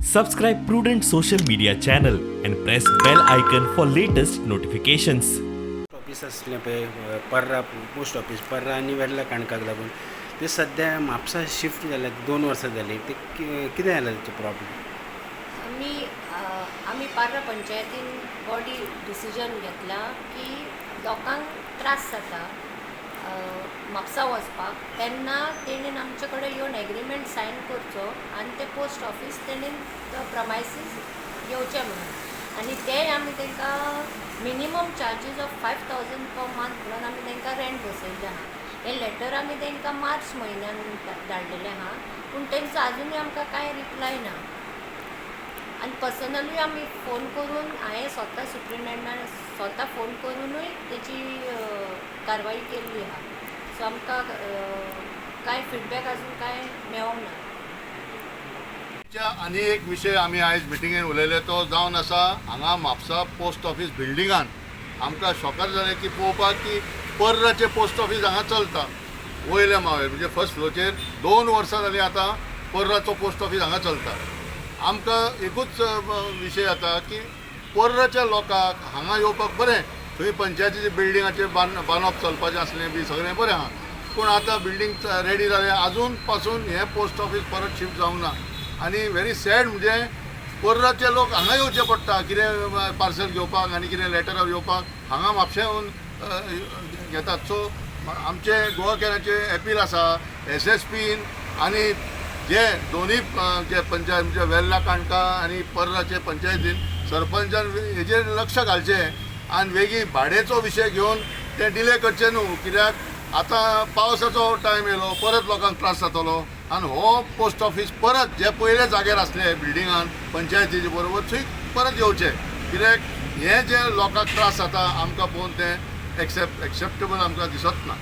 Subscribe Prudent social media channel and press bell icon for latest notifications. Office आसलें पळय पर्रा, post office पर्रा आनी वेर्ला काणकाक लागून, ते सद्या म्हापसा शिफ्ट जाल्या, 2 वर्सां जालीं. ते कितें जालां तेचें प्रॉब्लम? आमी आमी पार्रा पंचायतीन बॉडी डिसिजन घेतला की लोकांक त्रास जाता म्हापसा वचपाक, तेन्ना तेणेन आमचे कडेन येवन एग्रीमेंट सायन करचो आनी ते पोस्ट ऑफीस तेणेन प्रमायसीस येवचें म्हणून. आनी ते आमी तांकां minimum charges of 5,000 per month म्हणून आमी तांकां रेंट बसयल्लें आहा. हें लेटर आमी तांकां मार्च म्हयन्यान धाडलेलें आहा, पूण तेंचो आजुनूय आमकां कांय रिप्लाय ना. आनी पर्सनलूय आमी फोन करून, हांवें स्वता सुप्रिटेंडंटान स्वता फोन करुनूय तेची कारवाई केल्ली आहा. सो आमकां कांय फिडबॅक अजून कांय मेळोंक ना. आनी एक विशय आमी आयज मिटिंगेन उलयले तो जावन आसा, हांगा म्हापसा पोस्ट ऑफीस बिल्डिंगान आमकां शॉकार जालें की पळोवपाक की पर्राचें पोस्ट ऑफीस हांगा चलता वयल्या मावेर, म्हणजे फर्स्ट फ्लोचेर. 2 वर्सां जालीं आतां पर्राचो पोस्ट ऑफीस हांगा चलता. आमकां एकूच विशय जाता की पर्राच्या लोकांक हांगा येवपाक बरें, थंय पंचायतीच्या बिल्डिंगाचेर बांदप चलपाचें आसलें बी सगळें बरें आहा, पूण आतां बिल्डींग रेडी जालें, आजून पासून हें पोस्ट ऑफीस परत शिफ्ट जावंक ना. आनी व्हेरी सॅड म्हणजे पर्राचे लोक हांगा येवचे पडटा, कितें पार्सल घेवपाक आनी कितें लेटरां घेवपाक हांगा म्हापशें येवन घेतात. सो आमचे गोवा कॅनाचे एपील आसा, एसएसपीन आनी जे दोनूय जे पंचायत, म्हणजे वेर्ला काणका आनी पर्राचे पंचायतीन सरपंचान हेजेर लक्ष घालचें आनी वेगीं भाड्याचो विशय घेवन ते डिले करचे न्हू, कित्याक आतां पावसाचो टायम येयलो, परत लोकांक त्रास जातलो. आनी हो पोस्ट ऑफीस परत जे पयले जाग्यार आसले बिल्डिंगान पंचायतीचे बरोबर, थंय परत येवचे, कित्याक हे जे लोकांक त्रास जाता आमकां पळोवन, ते एक्सेप्टेबल आमकां दिसत ना.